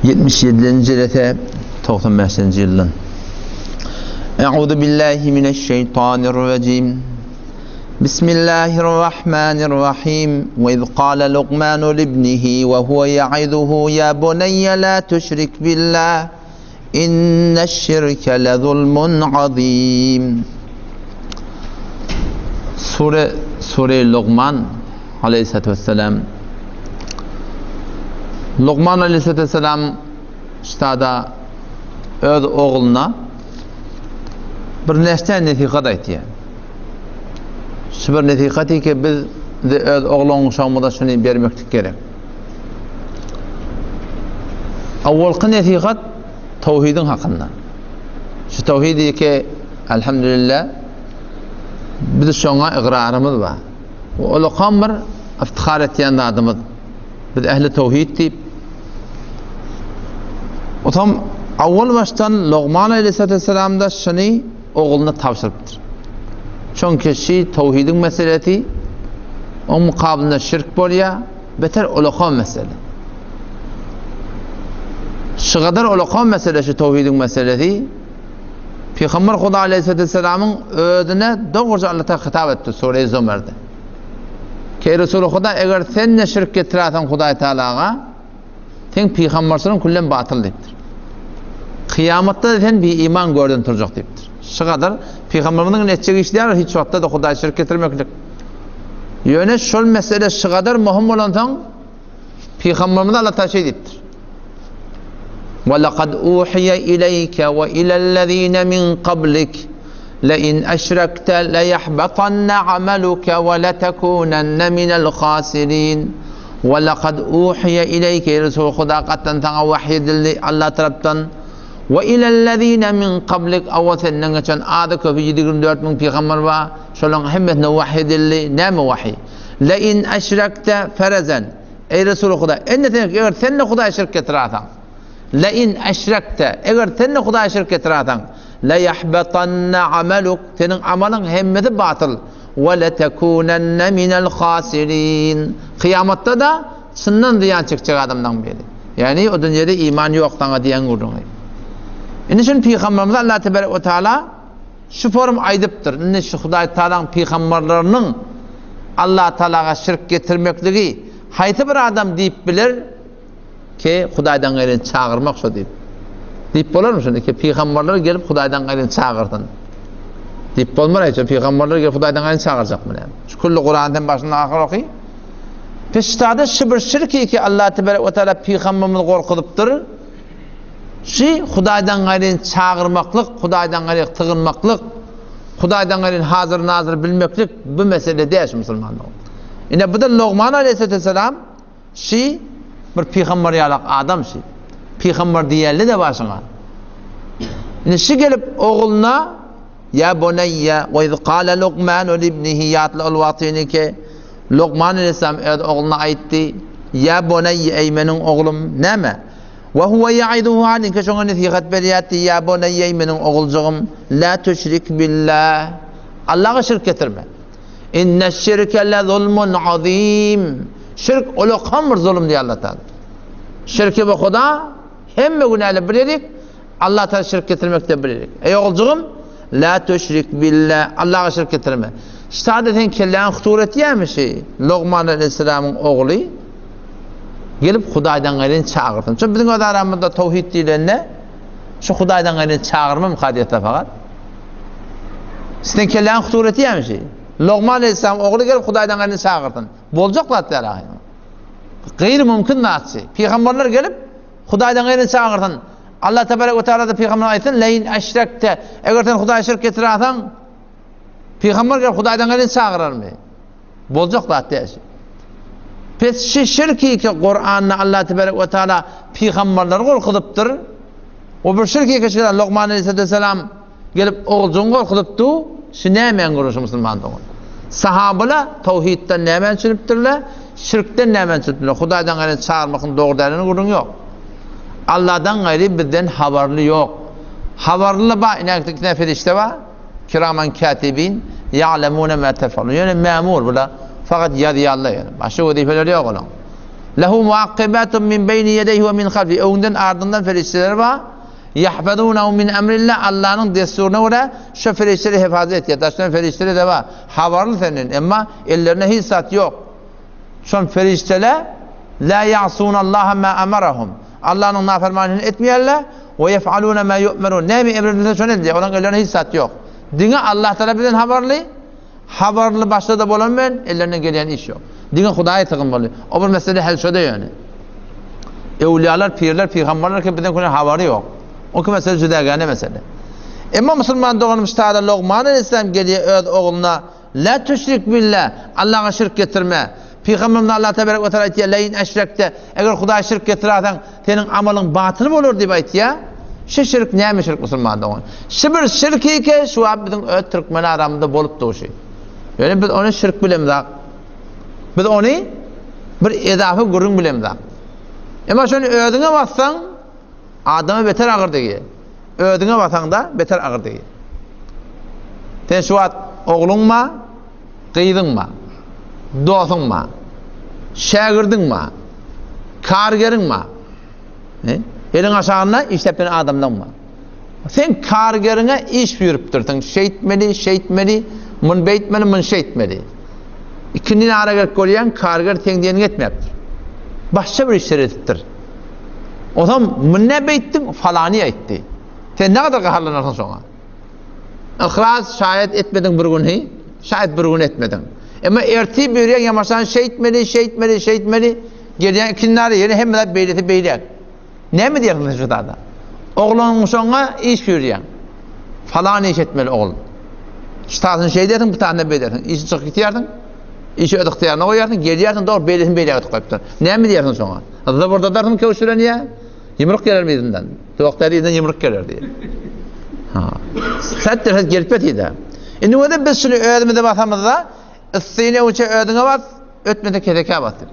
77-nji jelese 95-nji ýyldan. Euzu billahi mineşşeýtanirrajim. Bismillahirrahmanirrahim. Ve iz kâle Lukmanu libnihi ve huve ya'izuhu ya buneyye la tüşrik billah. İnneşşirke lezulmun azim. Sure Sure Lukman aleyhissalatu vesselam Lukman aleyhissalatu vesselam ştada öz ogluna bir näçe nesihat aýtýar. Şu bir nesihaty ki biz de öz oglan-uşagymyza şuny bermeklik gerek. Awalky nesihat tawhidiň hakynda. Şu tawhidi ki elhamdülillah biz şoňa ygrarymyz bar. Ulakam bir iftihar etýän zadymyz. Biz ehli tawhid diýip. Otam awal başdan Logman aleyhisselam da şuny ogluna tabşyrypdyr. Çünki şi tawhidiň meselesi oň mukabylynda şirk bolýar, beter ulakan mesele. Şu gadar ulakan mesele şu tawhidiň meselesi Pygamber Huda aleyhisselamyň özüne dogruja Allah Taala hitap etdi Sure-i Zümer'de. Ki Resul Huda eger sen ne şirk getirersen Hudaý Taalaga Seň pygamberçiligiň küllen batyl diýipdir. Kyýamatda-da sen biiman görden turjak diýipdir. Şu gadar pygamberimiziň etjek işi däl, hiç wagtda-da Hudaýa şirk getirmeklik. Ýöne şol mesele şu gadar möhüm bolansoň, pygamberimize Allah Taala şeý diýipdir. Ve lekad uhiye ileyke ve ilellezine min qablik le in eşrekte le yahbatanna amaluke ve letekunenne minel hasirin. Ve lekad uhiye ileyke, eý Resul Huda gatdan saňa wahy edildi Allah tarapdan. Ve ilellezine min kablik, awal senden geçen ady köpi 124 müň pygamber bar, şolaryň hemmesine wahy edildi. Näme wahy? Le in eşrekte ferezen. Eý Resul Huda, indi sen eger sen de Hudaýa şirk getirerseň, le in eşrekte, eger sen de Hudaýa şirk getirerseň, le yahbatanna amaluk, seniň amalyň hemmesi batyl. We letekunenne minel hasirin. Kyýamatda-da çyndan zyýan çekjek adamlaryň biri. Ýagny o dünýede iman ýok saňa diýen gürrüňi. Indi şuny pygamberimize Allah tebarek we taala şu forum aýdypdyr. Indi şu Hudaý Taalaň pygamberleriniň Allah Taalaga şirk getirmekligi haýsy bir adam diýip biler? Ki, Hudaýdan gaýryny çagyrmak şo diýip. Diýip bolarmy şony? Ki, pygamberler gelip Hudaýdan gaýryny çagyrsyn. Diýip bolmar hiç. Pygamberler gelip Hudaýdan gaýryny çagyrjakmy näme? Şu külli Kurany sen başyndan ahyr oky. Peştada şu bir şirki ki Allah tebarek we taala pygamberimizi gorkuzypdyr. Şu Hudaýdan gaýryny çagyrmaklyk, Hudaýdan gaýry sygynmaklyk, Hudaýdan gaýryny hazir nazir bilmeklik bu mesele däl şu musulmanlar. Ine bu da Logman aleyhisselam Şi bir pygamber ýalak adam şi. Pygamber diýerli-de başyňa. Indi şi gelip ogluna Ýa buneýýe we iz kale Lukmanu libnihi ýatla ol wagtyny ki Lukman aleyhisselam öz ogluna aýtdy, Ýa buneýýe eý meniň oglum, näme? We huwe ýaiduhu halinki şoňa nesihat berýärdi, Ýa buneýýe eý meniň oguljygym, la tüşrik billah. Allaha şirk getirme. Inne şirke le zulmun azim. Şirk ulakan bir zulum diýýär Allah Taala. Şirki we Huda hemme günäler bir ýerik, Allah Taala şirk getirmekde bir ýerik. Eý oguljygym, la tüşrik billah. Allaha şirk getirme. Ştada sen kelläň hutur etýärmi şi? Logman aleyhisselamyň ogly gelip Hudaýdan gaýryny çagyrsyn. Çünki biziň öz aramyzda towhid diýlende şu Hudaýdan gaýryny çagyrma mukaddes fakat. Sizden kelläň hutur etýärmi şi? Logman aleyhisselam ogly gelip Hudaýdan gaýryny çagyrsyn. Boljak zat däl ahyry. Gaýry mümkin zat şi. Pygamberler gelip Hudaýdan gaýryny çagyrsyn. Allah tebarek we taala da pygamber aýtsyn, "Leýin eşrekte." Eger sen Hudaýa şirk getirersen, pygamber gelip Hudaýdan gaýryny çagyrarmy? Boljak zat däl şi. Pes şi şirki ki Kur'anda Allah tebarek we taala pygamberleri gorkuzypdyr. O bir şirki ki Logman aleyhisselam Gelip oguljygyny gorkuzypdy, Şu nämäň gürrüňi musulman dogan? Sahabylar tawhidden nämäni düşünipdirler, şirkden nämäni düşünipdirler? Hudaýdan gaýry çagyrmakyň dogry däldigini gürrüň ýok. Alladan gaýry bizden habarly ýok. Habarly bar, ine iki sany perişde bar, kiraman katibin, ýa'lemune ma tef'alun. Ýöne mämur bular, fakat ýazýarlar ýöne. Başga wezipeleri ýok olaň. Lehu muakkibatun min beýni ýedeýhi we min halfi. Öňünden ardyndan perişdeler bar. Ýahfazunahu min emrillah. Allanyň dessuryna görä şo perişdeler hefazat etýär. Daşdan perişdeler de bar. Habarly senden. Emma ellerinde hiç zat ýok. Şol perişdeler la ya'sunallaha ma amarahum. Allanyň nafermanyny etmeýärler. We yef'aluna ma yu'merun. Näme emredilse şony edýär. Olaryň ellerinde hiç zat ýok. Diňe Allah Taala bizden habarly. Habarly başda-da bolan bilen ellerinden gelýän iş ýok. Diňe Hudaýa sygynmaly. O bir mesele hal şo-da ýöne. Öwlüýalar, pirler, pygamberler ki bizden köne habary ýok. O ki mesele jüdägäne mesele. Emma musulman doganym ştada Logman aleyhisselam gelýär öz ogluna La tüşrik billah, Allaha şirk getirme. Pygamberimiz Allah tebarek we taala aýtýar, Leýin eşrekte, eger Hudaýa şirk getirerseň, seniň amalyň batyl bolar diýip aýtýar. Şu şirk näme şirk musulman dogan? Şu bir şirki ki şu wagt biziň öz türkmen aramyzda bolup dur şu. Ýöne biz ony şirk bilemzak. Biz ony bir edafa gürrüň bilemzak. Emma şony özüňe bassaň adama beter agyr degýär. Özüňe basaňda beter agyr degýär. Sen şu wagt ogluňma, gyzyňma, dosuňma, şägirdiňma, kargeriňma, Eliň aşagynda işläp ýören adamlaň bar. Sen kargeriňe iş buýrupdyrsyň, şeýtmeli, şeýtmeli, muny beýtmeli, muny şeýtmeli. Ikindin ara gelip görýäň, karger seň diýeniňi etmäpdir. Başga bir işler edipdir. Onsoň muny näme beýtdiň, falany aýtdy. Sen nägadar gaharlanarsyň şoňa? Yhlas şaýat etmediň bir güni, şaýat bir gün etmediň. Emma ertir buýurýaň ýamaşan şeýtmeli, şeýtmeli, şeýtmeli. Gelýän ikindara ýene hemme zat beýlesi beýläk. Näme diýersiň sen şu zada? Oglanyň şoňa iş buýurýaň. Falan iş etmeli ogul. Şu tasyny şeýdersiň, bu tasyny beýdersiň. Işi çykyp gitýärsiň. Işi öz ygtyýaryna goýýarsyň, gelýärsiň, dogry beýlesini beýläk edip goýupdyr. Näme diýersiň şoňa? Zybyrdadarsyň köwüş bilen ýa? Ýumruk gelermi yzyndan? Ýok däl, yzyndan ýumruk geler diýýär. Ha. Sät derset gelip ýetýär. Indi bolsa biz şuny özümize basamyzda, ysyny öňçe özüňe bas, ötmese kesekä bas diýip.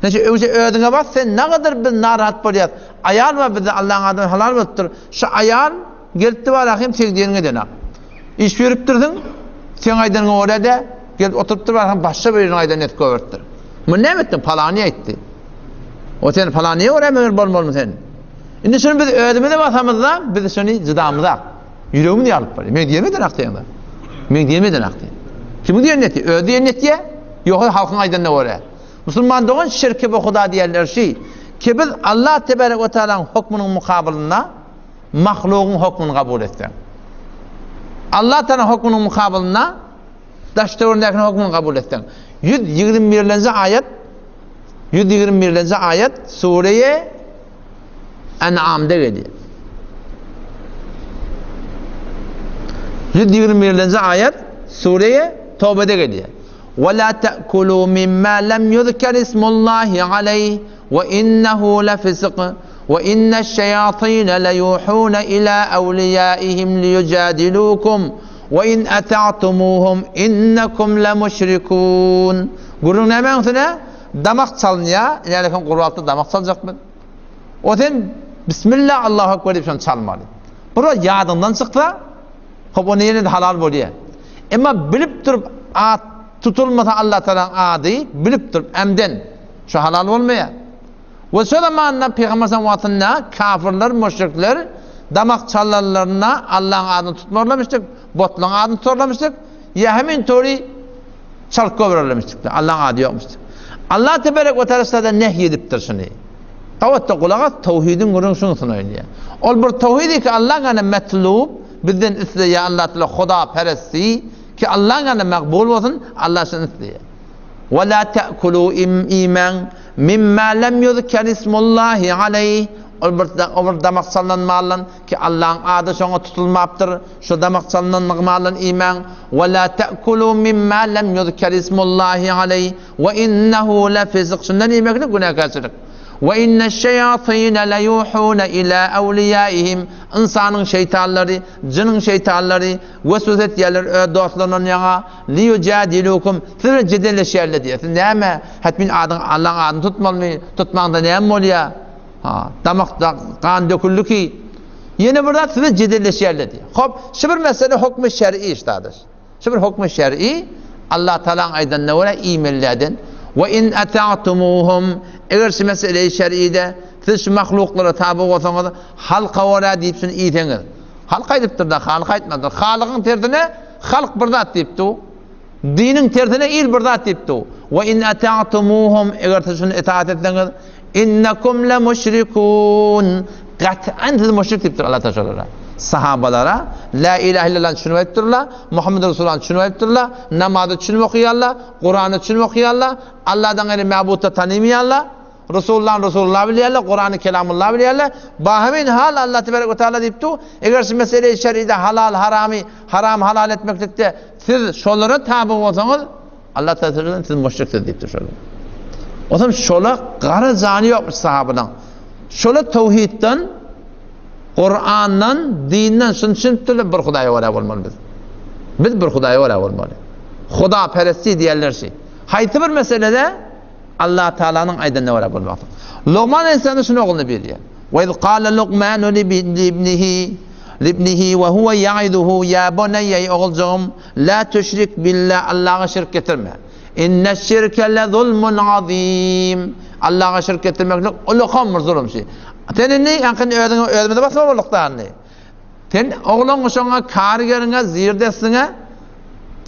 Näçe öňçe özüňe bas, sen nagadyr biz narahat bolýas. Aýal bar bizde Allaň adyna halal bolupdyr. Şu aýal gelipdi bar ahim seň diýeniňe edenak. Iş buýrupdyrsyň, seň aýdanyňa görä-de gelip oturypdyr bar ahim başga biriniň aýdanyny edip goýberipdir. Muny näme etdiň? Palany aýtdy. O sen palanyýa görä meger bolmalymy sen? Indi şuny biz özümize basamyzda, biz şuny jydamyzak. Ýüregimiz ýarylyp barýar. Men diýemeden ak diýen. Men diýemeden ak diýen. Kimiň diýenini etdi? Özi diýenini etýä? Ýogsa halkyň aýdanyna görä. Musulman dogan şirki bu Huda diýenler şi. Ki biz Allah tebarek we taalaň hukmunyň mukabylynda mahlugyň hukmuny kabul etseň. Allah taalaň hukmunyň mukabylynda daş töweregindäkiniň hukmuny kabul etseň. 121-nji aýat 121-nji aýat Sureýe En'amda gelýär. 121-nji aýat Sureýe Tobede gelýär. Ve la ta'kulu mimma lem yuzker ismullahi aleyh ve innehu lefisq ve inne'ş-şeyatine leyuhune ila evliyaihim liyujadilukum ve in ata'tumuhum innekum lemüşrikun. Gürrüň nämäň üstüne? Damak çalynýar. Ine gurbatda damak çaljak biz. O sen Bismillah Allahu Ekber diýip şony çalmaly. Bir wagt ýadyňdan çyksa, hop onda ýene-de halal bolýar. Emma bilip durup at tutulmasa Allah Tagalaň ady bilip durup ämden şu halal bolmaýar. We şo zamanda Pygamber sallallahu wagtynda kafirler, müşrikler damak çalanlarynda Allahyň adyny tutmarlamışdyk, botlaryň adyny tutarlamışdyk. Ýa hemin tory çalyp goýbererlemişdikler. Allahyň ady ýokmuşdyk. Allah teberek we taala şada nehy edipdir şuny. Gabatda gulak as, towhidiň gürrüň şunusyna oýnaýar. Ol bir towhid ki Allah gana metlub, bizden isleýär Allah taala Huda peresti ki Allah gana makbul bolsun, Allah şuny isleýär. Ve la ta'kulu iýmäň mimma lem yuzker ismullahi aleyh. Ol bir ol bir damak çalnan maldan ki Allahyň ady şoňa tutulmapdyr. Şu damak çalnan maldan iýmäň. Ve la ta'kulu mimma lem yuzker ismullahi aleyh. Ve innehu lefisq. Şundan iýmeklik günäkärçilik. Ve inneşşeýatine leyuhune ila awliýaihim. Ynsanyň şeýtanlary, jynyň şeýtanlary weswese etýärler öz dostlaryndan ýaňa liyujadilukum. Siz bilen jedelleşýärler diýýär. Siz näme? Hetmin adyň Allaň adyny tutmalymy? Tutmaňda näme bolýar? Ha, damakda gan döküldi ki. Ýene bir zat siz bilen jedelleşýärler diýýär. Hop, şu bir mesele hukmy şer'i işdadyr. Şu bir hukmy şer'i Allah Tagalaň aýdanyna görä iýmelilerden. We in ata'tumuhum eger şu mesele-i şer'ide siz şu mahluklara taby bolsaňyz, halka görä diýip şuny iýseňiz. Halk aýdypdyr-da, Halyk aýtmadyr. Halygyň tersine halk bir zat diýipdi. Diniň tersine il bir zat diýipdi. We in ata'tumuhum eger siz şuny itaat etseňiz, innekum le müşrikun. Gat'an siz müşrik diýipdir Allah Taala şolara. Sahabalara la ilahe illallah düşünip aýdypdyrlar, Muhammed Resulullah düşünip aýdypdyrlar, namazy düşünip okaýarlar, Kurany düşünip okaýarlar, Allahdan gaýry mabutda tanymaýarlar. Resulullahny Resulullah bilýärler, Kurany Kelamullah bilýärler. Bahemin hal Allah tebarek we taala diýipdi, eger şu mesele-i şer'ide halal haramy, haram halal etmeklikde siz şolara taby bolsaňyz, Allah taala siz müşriksiz diýipdir şolara. Otam şola gara jany ýokmuş sahabalaň. Şola towhidden, Kurandan, dinden şuny düşünipdirler, bir Hudaýa görä bolmaly biz. Biz bir Hudaýa görä bolmaly. Huda peresti diýerler şi. Haýsy bir meselede Allah Taalanyň aýdanyna görä bolmaklyk. Lukman Aleyhisselam şuny ogluny bilýär. Ve iz kâle Lukmanu li ibnihi libnihi ve huve ya'iduhu ya bunayya ey oguljygym la tüşrik billah Allaha şirk getirme. İnne şirke le zulmun azim. Allaha şirk getirmeklik ulukan bir zulum şi. Sen indi ýaňky özüňe özümize basma bolduk da indi. Sen oglan şoňa kargeriňe zirdesiňe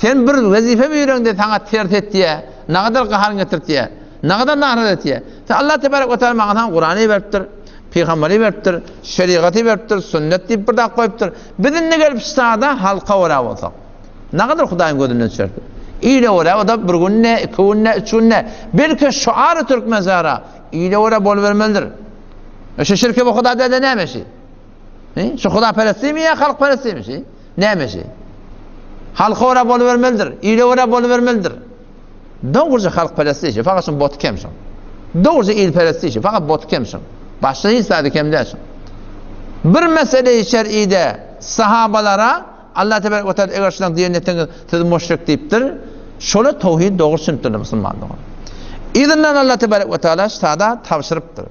sen bir wezipe buýraňda saňa ters etýä, nagadar gaharyň getirtýä, nagadar naraz etýä. Sen Allah tebarek we taala maňa saňa Kurany beripdir, pygamberi beripdir, şerigaty beripdir, sünnet diýip bir zat goýupdyr. Biz indi gelip sada halka görä bolsak, nagadar Hudaýyň gözünden düşeris. Ile görä o da bir günde, iki günde, üç günde, belki şu ara türkmen zara ile görä bolubermelidir. E şu şirke bu Huda däde näme şi? He? Şu hudaperestimi ýa halkperestimi şi? Näme şi? Halka görä bolubermelidir, ile görä bolubermelidir. Dogruja halkperesti şi, fakat şuň boty kem şuň. Dogruja ilperesti şi, fakat boty kem şuň. Başga hiç zady kem däl şuň. Bir mesele-i şer'ide sahabalara Allah tebarek we taala eger şuny diýen etseňiz siz müşrik diýipdir. Şola towhid dogry düşünipdirler musulmanlar. Yzyndan Allah tebarek we taala sada tabşyrypdyr.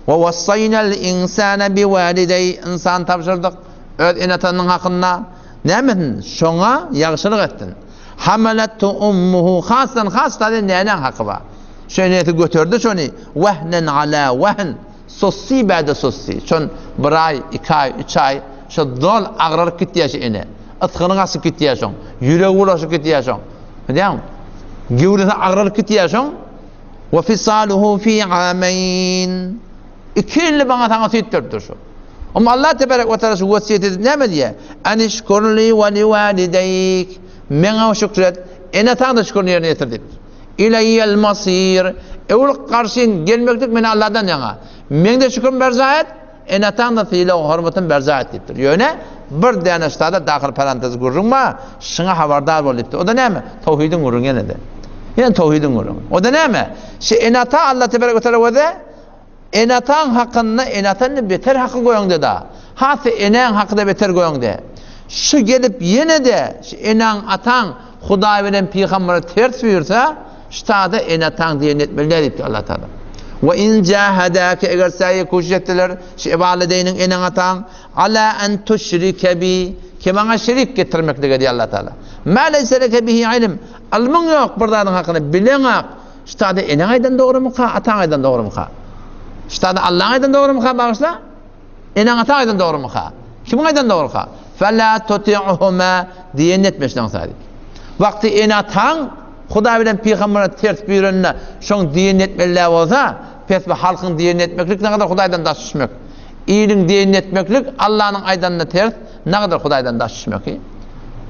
We wassaýnal insana bi walideý ynsan tabşyrdyk öz ene-atasynyň hakynda näme etsin? Şoňa ýagşylyk etsin. Hamalathu ummuhu hasdan has taze näneň haky bar. Şu enesi göterdi şony wehnen ala wehn sussi bäde sussi. Şon bir aý, iki aý, üç aý şo zol agraryp gitýär şu ene. Ysgyny gaçyp gitýär şoň. Ýüregi bulaşyp gitýär şoň. Bilýäňmi? Göwresi agraryp gitýär şoň. We fisaluhu fi amayn. Iki ýylda maňa saňa süýt beripdir şu. Amma Allah tebarek we taala şu wesýet edip näme diýýär? Anişkurli we liwalideyk. Meňe şükür et, ene-ataňa-da şükürini ýerine ýetir diýipdir. Ileýýel masir. Öwrülip garşyn gelmeklik meni Allahdan ýaňa. Meň-de şükürimi berjaý et, Ene-ataň-da sylag-hormatyny berjaý et diýipdir. Ýöne bir däne ştada dahyl parantez gürrüň bar, şuňa habardar bol diýipdir. O-da näme? Towhidiň gürrüňi ýene-de. Ýene towhidiň gürrüňi. O-da näme? Şu ene-ata Allah tebarek we taala weze ene-ataň hakynda ene-atany beter haky goýaňda-da, has-da enäň haky-da beter goýaňda. Şu gelip ýene-de şu enaň-ataň Hudaý bilen pygambere ters buýursa, Ştada ene-ataň diýenini etmeli däl diýipdir Allah Taala. We in jahadaka eger saýy kuşiş etseler, şu walideýniň eneň-ataň ala an tuşrike bi ki maňa şerik getirmeklige diýýär Allah Taala. Ma leýse leke bihi ilm. Ylmyň ýok bir zadyň hakynda bileňak. Ştada eneň aýdan dogrumyka, ataň aýdan dogrumyka? Ştada Allaň aýdan dogrumyka bagyşla? Eneň-ataň aýdan dogrumyka? Kimiň aýdan dogruka? Fela tuti'huma diýenini etme şunuň saýy. Wagty ene-ataň Hudaý bilen pygambere ters buýranda şoň diýenini etmeli däl bolsa, pes bir halkyň diýenini etmeklik nagadar Hudaýdan daş düşmek. Iliň diýenini etmeklik Allanyň aýdanyna ters, nagadar Hudaýdan daş düşmek.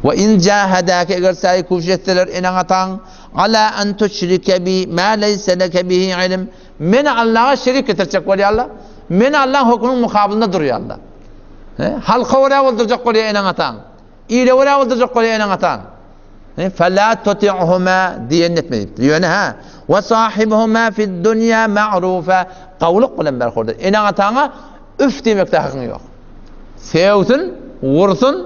We in jahadaka eger saýy kuşiş etseler eneň-ataň ala an tuşrike bi ma leýse leke bihi ilm Meni Allaha şerik getirjek bolýarlar. Meni Allahyň hökmüniň mukabylynda durýarlar. He? Halka görä boldurjak bolýar eneň-ataň. Ile görä boldurjak bolýar eneň-ataň. He? Fela tuti'huma diýenini etme diýipdir. Ýöne ha, we sahibhuma fid dunya ma'rufa gowluk bilen berhurdar. Eneň-ataňa üf diýmekde hakyň ýok. Sögsün, wursun,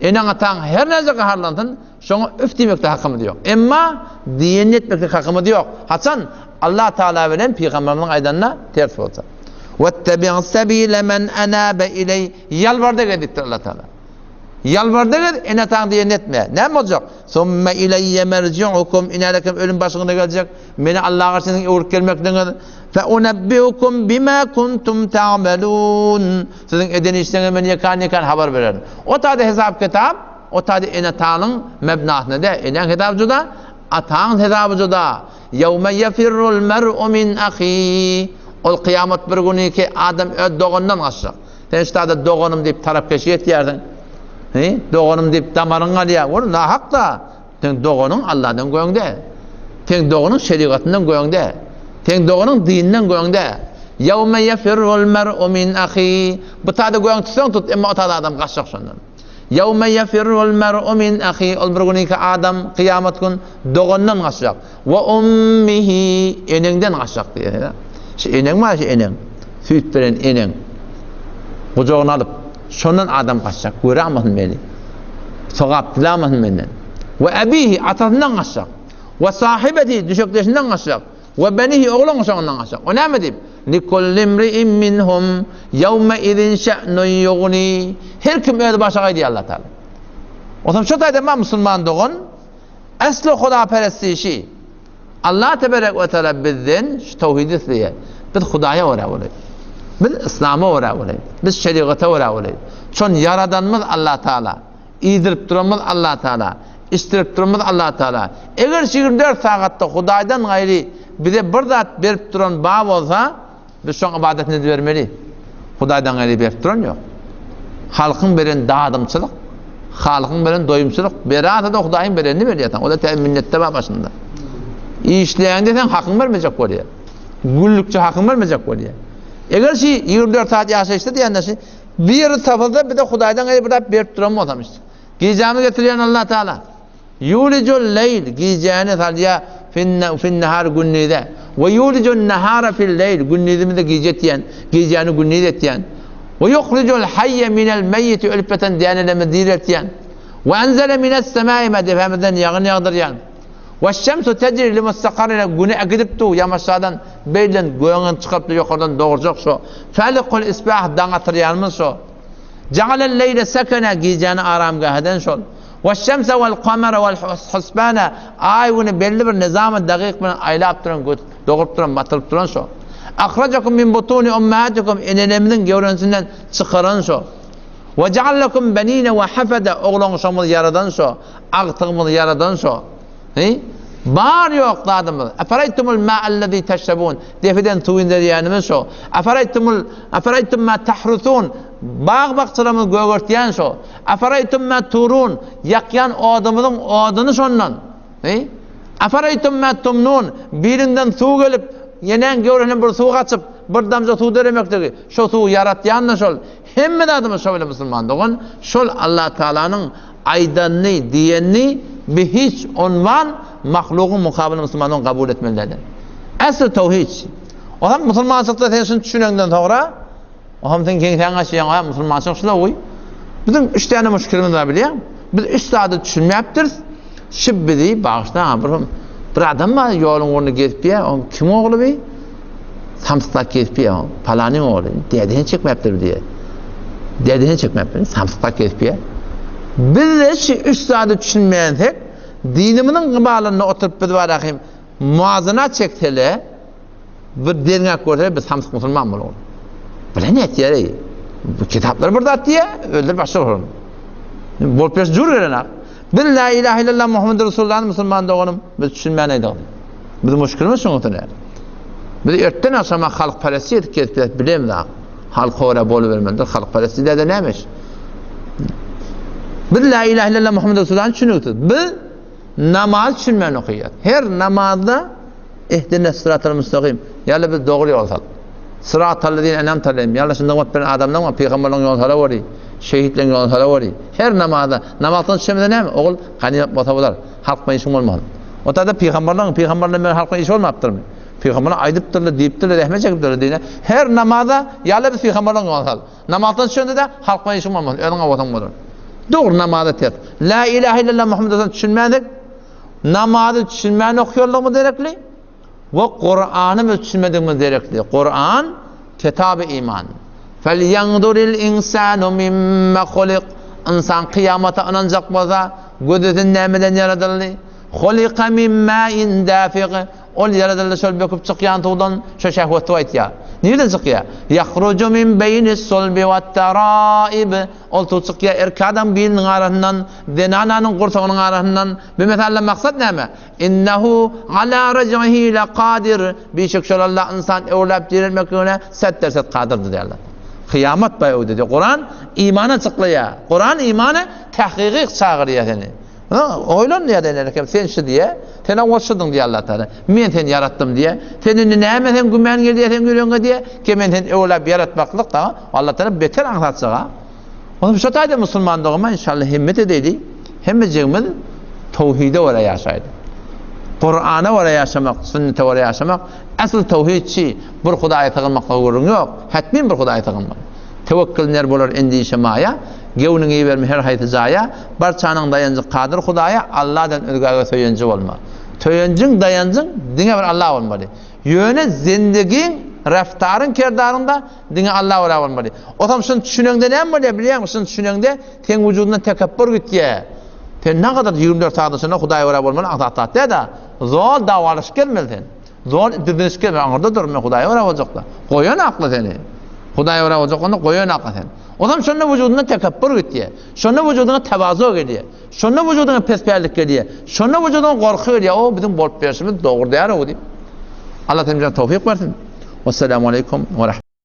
eneň-ataň her näçe gaharlansyn, Şoňa üf diýmekde hakymyz ýok. Emma diýenini etmeklik hakymyz ýok. Haçan Allah Taala bilen pygamberimiziň aýdanyna ters bolsa. Wettebi' sebile men anabe ileý. Ýalbarda gel diýipdir Allah Taala. Ýalbarda gez, ene-ataň diýenini etme. Näme boljak? Summe ileýýe merji'ukum, inälekem ölüm başyňyza geljek. Meni Allaha garşy siziň öwrüp gelmekligiňiz. Fe unebbiukum bima kuntum ta'melun. Siziň eden işleriňizi men ýekan-ýekan habar bererin. O taýda hesap-kitap, o taýda ene-atanyň mebnasyna däl. Enäň hesaby juda, ataň hesaby juda. Ýewme ýefirrul mer'u min ahihi. Ol kyýamat bir güni ki adam öz doganyndan gaçjak. Sen şu taýda doganym diýip tarapkeşlik etýärsiň. He? Doganym diýip damaryň galýar. Ol nahak-da. Seň doganyň Allahdan göňde. Seň doganyň şerigatyndan göňde. Seň doganyň dininden göňde. Ýewme ýefirrul mer'u min ahihi. Bu taýda göň tutsaň tut, emma o taýda adam gaçjak şondan. Ýewme ýefirrul mer'u min ahihi. Ol bir güni ki adam kyýamat gün doganyndan gaçjak. We ummihi eneňden gaçjak diýýär. Şu eneň bar şu eneň. Süýt beren eneň. Gujagyna alyp, şondan adam gaçjak. Göräýmesin meni. Sogap dilämesin menden. We abihi atasyndan gaçjak. We sahibeti düşekdeşinden gaçjak. We benihi oglan uşagyndan gaçjak. O näme diýip? Likullimri'in minhum ýewme izin şe'nun ýugni. Her kim öz başa diýýär Allah Taala. Onsoň şu taýda bar musulman dogan Esli hudaperestişi Allah teberek we teala bizden şu towhidi isleýär. Biz Hudaýa görä bolaýyk. Biz Yslama görä bolaýyk. Biz şerigata görä bolaýyk. Şon ýaradanymyz Allah Taala, iýdirip duranymyz Allah Taala, içdirip duranymyz Allah Taala. Eger şu 24 sagatda Hudaýdan gaýry bize bir zat berip duran bar bolsa, Biz şoň ybadatyny edibermeli. Hudaýdan gaýry berip duran ýok. Halkyň beren dadymçylyk, Halykyň beren doýumçylyk, berasa-da Hudaýyň berenini berýär saňa. O-da täze minnetde bar başynda. Işleýäňde sen hakyňy bermejek bolýar. Günlükçe hakyňy bermejek bolýar. Eger şi 24 saat ýaşaýyşda diýende şi bir ýeri tapylsa bize Hudaýdan gaýry bir zat berip duran bolsam işte. Gijämizi getirýän Allah Taala. Ýulijul leýl, gijäni salýar, fin-nahar, gündize. We ýulijun nahara fil-leýl, gündizimizi gije etýän, gijäni gündiz etýän. We ýuhrijul haýýe minel meýýiti, ölüp ýatan dänelerimizi direltýän. We enzele mines-semai ma, depämizden ýagyn ýagdyrýan. Weş-şemsu tejri li-mustakarrin leh, güni äkidip dur, ýamaşjadan, beýlden, gögüňden çykaryp dur, ýokardan dogurjak şo. Fälikul isbah, daň atyrýanymyz şo. Jagalel-leýle sekena, gijäni aramgäh eden şol. Weş-şemse wel-kamere wel-husbana, Aý güni belli bir nyzamy dagyk bilen aýlap duran, doguryp duran, batyryp duran şo. Ahrajakum min butuni ummahatikum, enelerimiziň göwresinden çykaran şo. We jaal lekum benine we hafada, oglan-uşagymyzy ýaradan şo, agtygymyzy ýaradan şo. He? Bar ýok zadymyz. Eferaýtumul ma'allezî teşrebûn, depeden suw inderýänimiz şo. Eferaýtumul eferaýtum ma tahrusun, bag-bakjalarymyzy gögertýän şo. Afaraýtum ma turun, ýakýan odumyzyň oduny şondan. Eý? Afaraýtum ma tumnun, birinden suw gelip, ýenäň göwresine bir suw gaçyp, bir damja suw döremekligi, şo suwy ýaratýan-da şol. Hemme zadymyz şo bilen musulman dogan, şol Allah Tagalanyň aýdanyny, diýenini bi hiç unwan mahlugyň mukabylynda musulman dogan kabul etmeli däldir. Esli towhid. Onsoň musulmançylykda sen şuny düşüneňden soňra, Oňam sen keňsäň açýaň, a musulmançylyk şula goý. Biziň üç däne muşkilimiz bar bilýäň. Biz üç zady düşünmäpdiris. Şu bizi bagyşla, bir bir adam bar ýoluň ugrunda gezip ýa, oň kim ogly bi? Samsyklap gezip ýa, palanyň ogly. Dädesini çekmäpdir diýýär. Dädesini çekmäpdir, samsyklap gezip ýa. Biz de şu üç zady düşünmänsek, dinimiziň gybalynda oturyp biz bar ahim muazana çeksele, Bir derňäp görseler biz samsyk musulman bolarys. Bular ne etýär eý? Bu kitaplar bir zat diýýär, özleri başga bir. Bolup ýörse jür gelen ak. Biz la ilahe illallah Muhammed Resulullah musulman doganym, biz düşünmän aýdyk. Biz muşkilimiz şoň üçin. Biz ertden agşama halk peresti edip gezip ýörüs, bilemiz ak. Halk ora bolubermelidir, halk peresti däde näme iş? Biz la ilahe illallah Muhammed Resulullah düşünüksiz. Biz namaz düşünmän okaýarys. Her namazda Ihdines syratal müstakym. Ýa Alla bizi dogry ýola sal. Syratallezine en'amte aleýhim. Ýa Alla şu nygmat beren adamlaryň we pygamberleriň ýoluny salaweri. Şehitleriň ýoluny salaweri. Her namazda, namazdan düşemizde näme? Ogul, ganymat bolsa bolar. Halk bilen işiň bolmasyn. O taýda pygamberleriň, pygamberler bilen halk bilen işi bolmapdyrmy? Pygamberler aýdypdyrlar, diýipdirler, rehmet çekipdirler diýne. Her namazda, Ýa Alla bizi pygamberleriň ýoluny sal. Namazdan düşende-de halk bilen işiň bolmasyn. Özüň bolsaň bolar. Dogry namaza ters. La ilahe illallah Muhammed Resulullah düşünmändik. Namazy düşünmän okýanlygymyz derekli we Kurany biz düşünmedigimiz derekli. Kuran kitaby iman. Felýanzuril insanu mimma hulik. Ynsan kyýamata ynanjak bolsa, gözlesin nämeden ýaradyldy? Hulika min ma'in dafiq. Ol ýaradyldy şol böküp çykýan suwdan, şo şehwet suw aýtýar. Nireden çykýar? Yahruju min beýnis sulbi wat-taraib. Ol suw çykýar erkek adam biliniň arasyndan, zenananyň gursagynyň arasyndan. Bu meselede maksat näme? Innehu ala rej'ihi lekadir. Bişek şol Allah ynsan öwrüläp direlmekligine set-derset kadyrdyr diýýär Allah. Kyýamat bar öwde diýýär. Kuran imana çyklaýar. Kuran imana tahkyky çagyrýar seni. Oýlan diýýär enekem sen şu diýýär. Sen owal şudyň diýýär Allah Taala. Men seni ýaratdym diýýär. Sen indi näme sen güman gelýär seň ýüregiňe diýýär. Ki men seni öwrüläp ýaratmaklyk da Allah Taala beter aňsatjak. Onuň şu taýda musulmandygyma inşallah himmet edeýli. Hemmejigimiz towhide görä ýaşaýly. Kurana görä ýaşamak, sünnete görä ýaşamak, asl towhidçi bir Hudaýa sygynmaklyga gürrüň ýok. Hetmin bir Hudaýa sygynmaly. Tewekkül ner bolar endişe maýa, Gewniňi iberme her haýsy jaýa, Barçanyň daýanjy Kadyr Hudaýa, Alladan özgäge söýenji bolma. Söýenjiň, daýanjyň diňe bir Allah bolmaly. Ýöne zendigiň, reftaryň, kerdaryň-da Diňe Alla görä bolmaly. Otam şuny düşüneňde näme bolýar bilýäňmi? Şuny düşüneňde seň wujudyňdan tekepbur gitýär. Sen nägadar 24 sagat içinde Hudaýa görä bolmaly aňsat zat däl-de. Zol dawalaşyp gezmeli sen. Zol didinişip gezmeli. Aňyrda dur, men Hudaýa görä boljakda. Goýan akly seni. Hudaýa görä boljak onda goýan akly sen. Otam şonda wujudyňdan tekepbur gitýär. Şonda wujudyňa tewazu gelýär. Şonda wujudyňa pespällik gelýär. Şonda wujudyňa gorky gelýär. O biziň bolup berşimiz dogry däl-ow diýip. Allah hemmämize towfyk bersin. Wessalamu aleýkum we.